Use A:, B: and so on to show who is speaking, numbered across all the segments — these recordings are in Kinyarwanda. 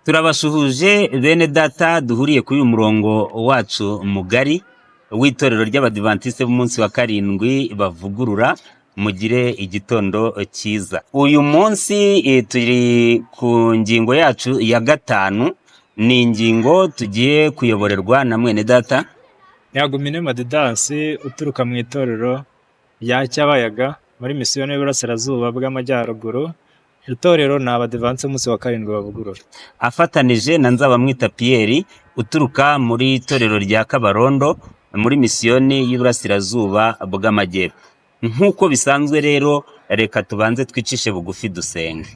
A: Turabasuhuje bene data duhuriye kuri uyu murongo wacu mugari w'itorero ry'Abadivantisite b'umunsi wa karindwi bavugurura, mugire igitondo cyiza. Uyu munsi turi ku ngingo yacu ya gatanu, ni ingingo tugiye kuyoborerwa na mwene data
B: Nyagumine Didasi uturuka mu itorero rya Cyabayaga muri misiyoni y'Iburasirazuba bw'Amajyaruguru. Itorero ni Abadivantisiti b'umunsi wa karindwi bavugurura.
A: Afatanije na Nzabamwita Pierre uturuka muri itorero rya Kabarondo muri misiyoni y'Iburasirazuba bw'Amajyepfo. Nk'uko bisanzwe rero, reka tubanze twicishe bugufi dusenge.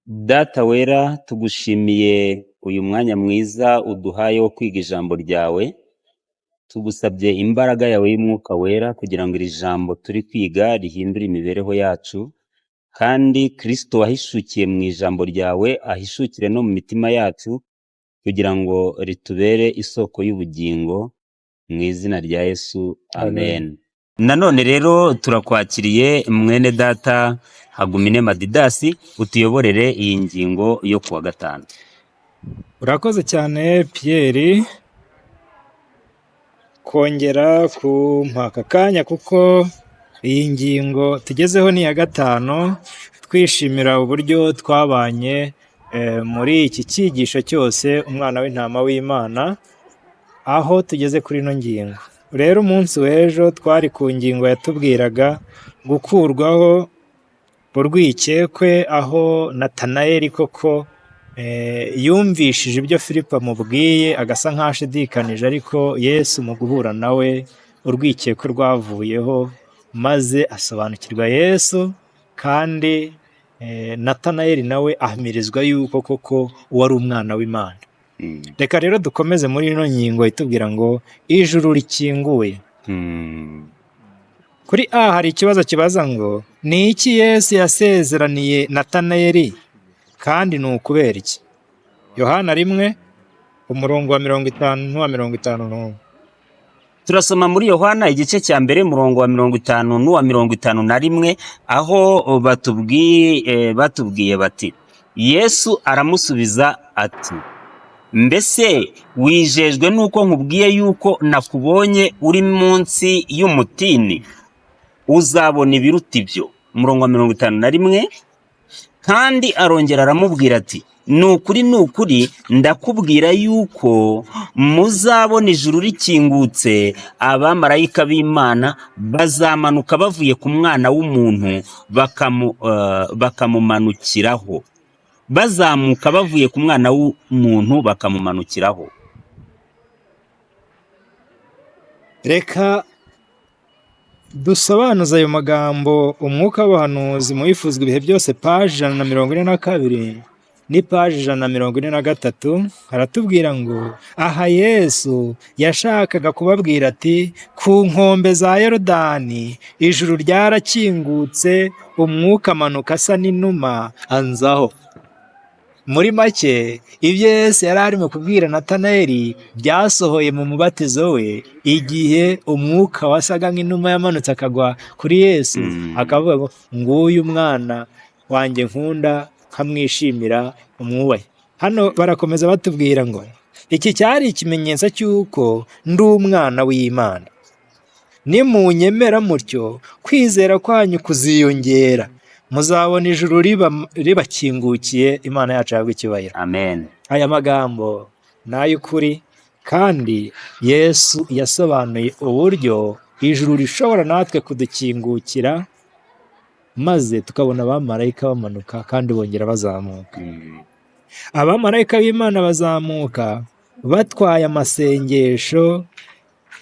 A: Data wera, tugushimiye uyu mwanya mwiza uduhaye wo kwiga ijambo ryawe. Tugusabye imbaraga yawe y'Umwuka Wera kugira ngo iri jambo turi kwiga rihindure imibereho yacu, kandi Kristo wahishukiye mu ijambo ryawe ahishukire no mu mitima yacu kugira ngo ritubere isoko y'ubugingo, mu izina rya Yesu, amen. Nanone rero turakwakiriye mwene data Hagumine Madidasi, utuyoborere iyi ngingo yo kuwa gatanu.
B: Urakoze cyane Pierre kongera kumpa aka kanya, kuko iyi ngingo tugezeho ni iya gatanu. Twishimira uburyo twabanye muri iki cyigisho cyose, umwana w'intama w'Imana, aho tugeze kuri ino ngingo. Rero umunsi w'ejo twari ku ngingo yatubwiraga gukurwaho urwikekwe, aho Natanayeli koko yumvishije ibyo Filipo amubwiye agasa nk'aho ashidikanije, ariko Yesu mu guhura nawe urwikekwe rwavuyeho maze asobanukirwa Yesu, kandi Natanayeli nawe ahamirizwa yuko koko uwo ari umwana w'Imana. Reka rero dukomeze muri ino ngingo itubwira ngo ijuru rikinguye. Kuri A hari ikibazo kibaza ngo ni iki Yesu yasezeraniye Natanayeli kandi ni ukubera iki? Yohana 1, umurongo wa 50 n'uwa 51.
A: Turasoma muri Yohana igice cya mbere, umurongo wa 50 n'uwa 51, aho batubwiye bati: "Yesu aramusubiza ati: 'Mbese wijejwe n'uko nkubwiye yuko nakubonye uri munsi y'umutini? Uzabona ibiruta ibyo.'" Umurongo wa 51, kandi arongera aramubwira ati: 'Ni ukuri, ni ukuri, ndakubwira yuko muzabona ijuru rikingutse, abamarayika b'Imana bazamanuka bavuye ku mwana w'umuntu bakamumanukiraho, bazamuka bavuye ku mwana w'umuntu bakamumanukiraho.'"
B: Reka dusobanuze ayo magambo. Umwuka w'ubuhanuzi mu wifuzwa ibihe byose, paji 142 ni paji 143, haratubwira ngo aha Yesu yashakaga kubabwira ati: ku nkombe za Yorodani ijuru ryarakingutse, umwuka amanuka asa n'inuma anzaho. Muri make, ibyo Yesu yari arimo kubwira Natanayeli byasohoye mu mubatizo we, igihe umwuka wasaga nk'inuma yamanutse akagwa kuri Yesu, akavuga ngo: "Nguyu umwana wanjye nkunda nkamwishimira, umwubahe." Hano barakomeza batubwira ngo iki cyari ikimenyetso cy'uko ndi umwana w'Imana. Nimunyemera mutyo, kwizera kwanyu kuziyongera, muzabona ijuru ribakingukiye. Imana yacu yahabwa icyubahiro.
A: Amen.
B: Aya magambo ni ay'ukuri, kandi Yesu yasobanuye uburyo ijuru rishobora natwe kudukingukira maze tukabona abamarayika bamanuka kandi bongera bazamuka. Abamarayika b'Imana bazamuka batwaye amasengesho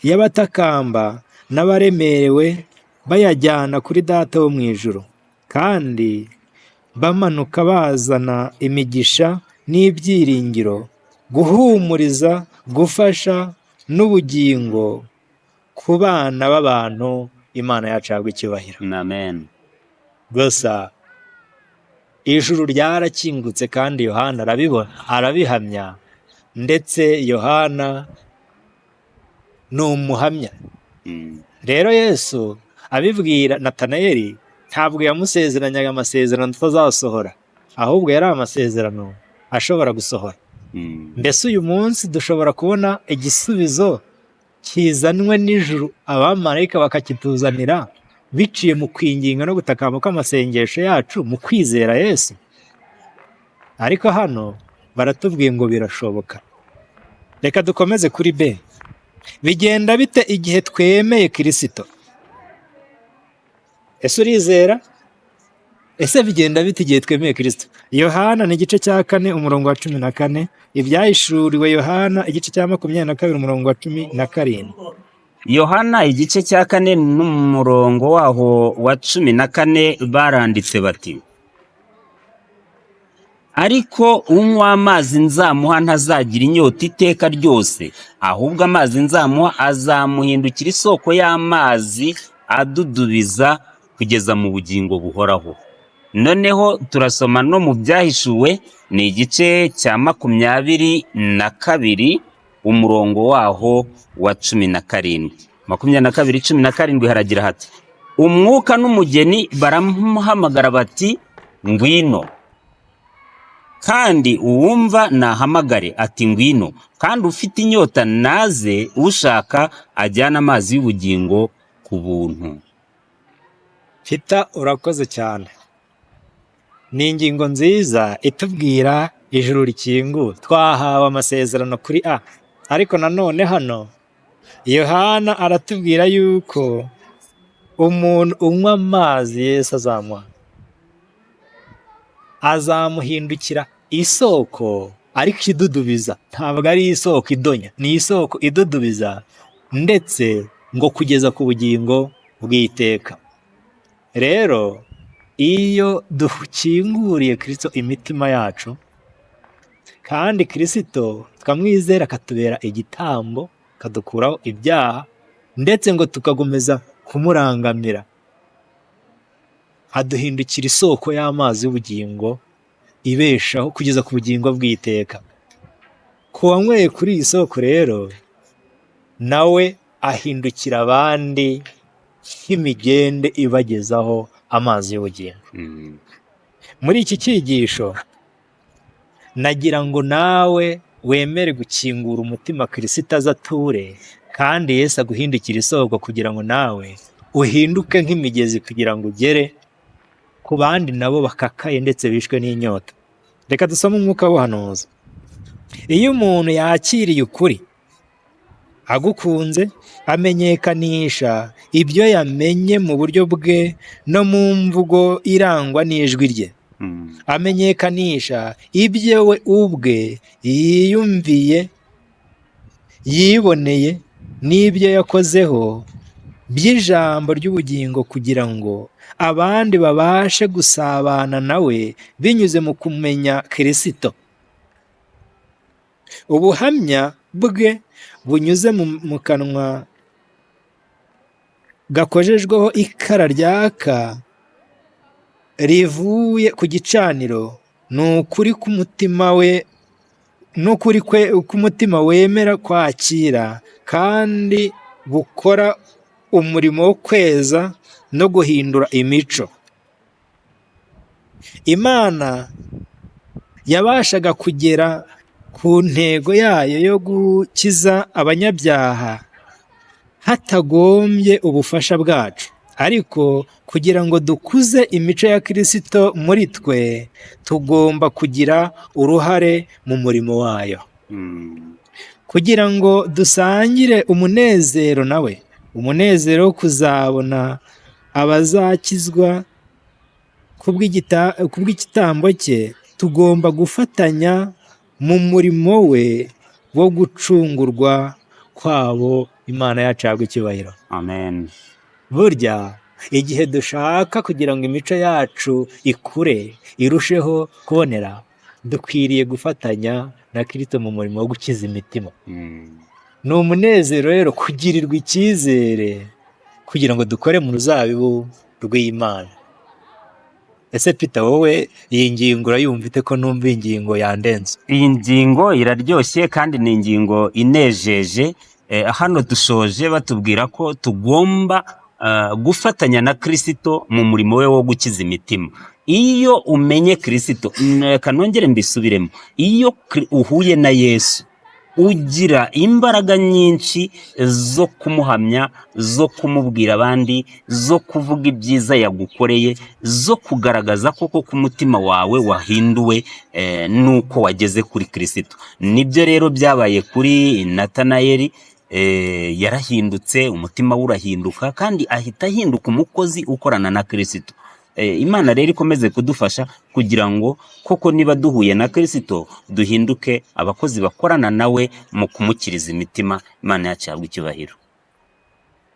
B: y'abatakamba n'abaremerewe, bayajyana kuri Data wo mu ijuru, kandi bamanuka bazana imigisha n'ibyiringiro, guhumuriza, gufasha n'ubugingo ku bana b'abantu. Imana yacu yahabwa icyubahiro.
A: Amen.
B: Gusa ijuru ryarakingutse kandi Yohana arabibona, arabihamya, ndetse Yohana ni umuhamya. Rero Yesu abibwira Natanayeli ntabwo yamusezeranyaga amasezerano atazasohora, ahubwo yari amasezerano ashobora gusohora. Mbese uyu munsi dushobora kubona igisubizo kizanwe n'ijuru, abamarayika bakakituzanira biciye mu kwinginga no gutakamba kw'amasengesho yacu mu kwizera Yesu? Ariko hano baratubwiye ngo birashoboka. Reka dukomeze kuri B. Bigenda bite igihe twemeye Kirisito? Ese urizera? Ese bigenda bite igihe twemeye Kirisito? Yohana ni igice cya 4 umurongo wa 14, Ibyahishuriwe Yohana igice cya 22 umurongo wa 17.
A: Yohana igice cya 4 n'umurongo waho wa 14 baranditse bati: "Ariko unywa amazi nzamuha ntazagira inyota iteka ryose, ahubwo amazi nzamuha azamuhindukira isoko y'amazi adudubiza kugeza mu bugingo buhoraho." Noneho turasoma no mu Byahishuwe, ni igice cya 22 umurongo waho wa 17. 22:17 haragira hati: "Umwuka n'umugeni baramuhamagara bati: 'Ngwino!' Kandi uwumva nahamagare ati: 'Ngwino!' Kandi ufite inyota naze, ushaka ajyane amazi y'ubugingo ku buntu."
B: Peter, urakoze cyane. Ni ingingo nziza itubwira ijuru rikinguye. Twahawe amasezerano kuri A, ariko nanone hano Yohana aratubwira yuko umuntu unywa amazi Yesu azamuha azamuhindukira isoko, ariko idudubiza. Ntabwo ari isoko idonya, ni isoko idudubiza, ndetse ngo kugeza ku bugingo bw'iteka. Rero iyo dukinguriye Kristo imitima yacu, kandi Kristo tukamwizera akatubera igitambo, akadukuraho ibyaha, ndetse ngo tugakomeza kumurangamira, aduhindukira isoko y'amazi y'ubugingo ibeshaho kugeza ku bugingo bw'iteka. Ku wanyweye kuri iyi soko rero, nawe ahindukira abandi nk'imigende ibagezaho amazi y'ubugingo. Muri iki cyigisho nagira ngo nawe wemere gukingura umutima, Kirisito aze ature, kandi Yesu aguhindukire isoko kugira ngo nawe uhinduke nk'imigezi, kugira ngo ugere ku bandi nabo bakakaye ndetse bishwe n'inyota. Reka dusome umwuka w'ubuhanuzi. Iyo umuntu yakiriye ukuri agukunze, amenyekanisha ibyo yamenye mu buryo bwe no mu mvugo irangwa n'ijwi rye. Amenyekanisha ibyo we ubwe yiyumviye, yiboneye n'ibyo yakozeho by'ijambo ry'ubugingo, kugira ngo abandi babashe gusabana nawe binyuze mu kumenya Kirisito. Ubuhamya bwe bunyuze mu kanwa gakojejweho ikara ryaka rivuye ku gicaniro ni ukuri k'umutima we, n'ukuri kwe k'umutima wemera kwakira, kandi bukora umurimo wo kweza no guhindura imico. Imana yabashaga kugera ku ntego yayo yo gukiza abanyabyaha hatagombye ubufasha bwacu, ariko kugira ngo dukuze imico ya Kirisito muri twe, tugomba kugira uruhare mu murimo wayo kugira ngo dusangire umunezero nawe, umunezero wo kuzabona abazakizwa kubw'igitambo cye. Tugomba gufatanya mu murimo we wo gucungurwa kwabo. Imana yacu yahabwa icyubahiro.
A: Amen.
B: Burya igihe dushaka kugira ngo imico yacu ikure, irusheho kubonera, dukwiriye gufatanya na Kirisito mu murimo wo gukiza imitima. Ni umunezero rero kugirirwa icyizere kugira ngo dukore mu ruzabibu rw'Imana. Ese Peter, wowe iyi ngingo urayumva ite, ko numva iyi ngingo yandenze?
A: Iyi ngingo iraryoshye kandi ni ingingo inejeje. Hano dushoje batubwira ko tugomba gufatanya na Kirisito mu murimo we wo gukiza imitima. Iyo umenye Kirisito, reka nongere mbisubiremo, iyo uhuye na Yesu ugira imbaraga nyinshi zo kumuhamya, zo kumubwira abandi, zo kuvuga ibyiza yagukoreye, zo kugaragaza koko ko umutima wawe wahinduwe n'uko wageze kuri Kirisito. Nibyo rero byabaye kuri Natanayeli, yarahindutse, umutima we urahinduka, kandi ahita ahinduka umukozi ukorana na Kirisito. Imana rero ikomeze kudufasha kugira ngo koko niba duhuye na Kirisito duhinduke abakozi bakorana nawe mu kumukiriza imitima. Imana yacu ihabwe icyubahiro.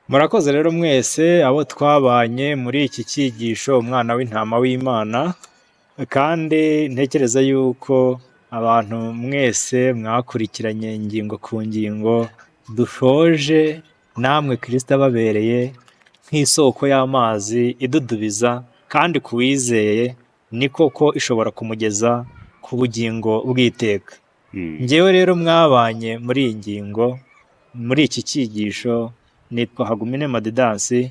B: Murakoze rero mwese abo twabanye muri iki cyigisho, Umwana w'Intama w'Imana, kandi ntekereza yuko abantu mwese mwakurikiranye ingingo ku ngingo dushoje, namwe Kirisito ababereye nk'isoko y'amazi idudubiza, kandi ku wizeye ni koko ishobora kumugeza ku bugingo bw'iteka. Njyewe rero mwabanye muri iyi ngingo, muri iki cyigisho, nitwa Hagumine Madidansi,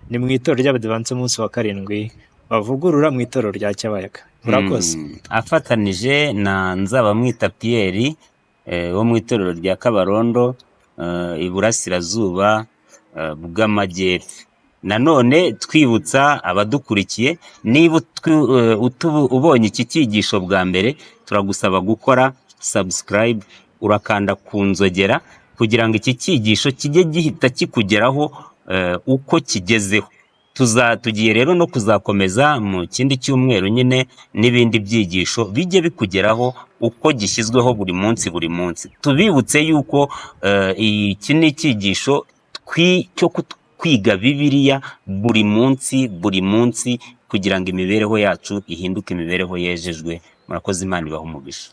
B: ni mu itorero ry'Abadivantisiti umunsi wa karindwi bavugurura mu itorero rya Cyabayaga. Murakoze.
A: Afatanije na Nzabamwita Pierre wo mu itorero rya Kabarondo, iburasirazuba bw'amajyepfo. Nanone twibutsa abadukurikiye, niba ubonye iki cyigisho bwa mbere, turagusaba gukora subscribe, urakanda ku nzogera kugira ngo iki cyigisho kijye gihita kikugeraho uko kigezeho. Tugiye rero no kuzakomeza mu kindi cyumweru nyine n'ibindi byigisho bijye bikugeraho uko gishyizweho buri munsi buri munsi. Tubibutse yuko iki ni icyigisho cyo kwiga Bibiliya buri munsi buri munsi kugira ngo imibereho yacu ihinduke imibereho yejejwe. Murakoze, Imana ibahe umugisha.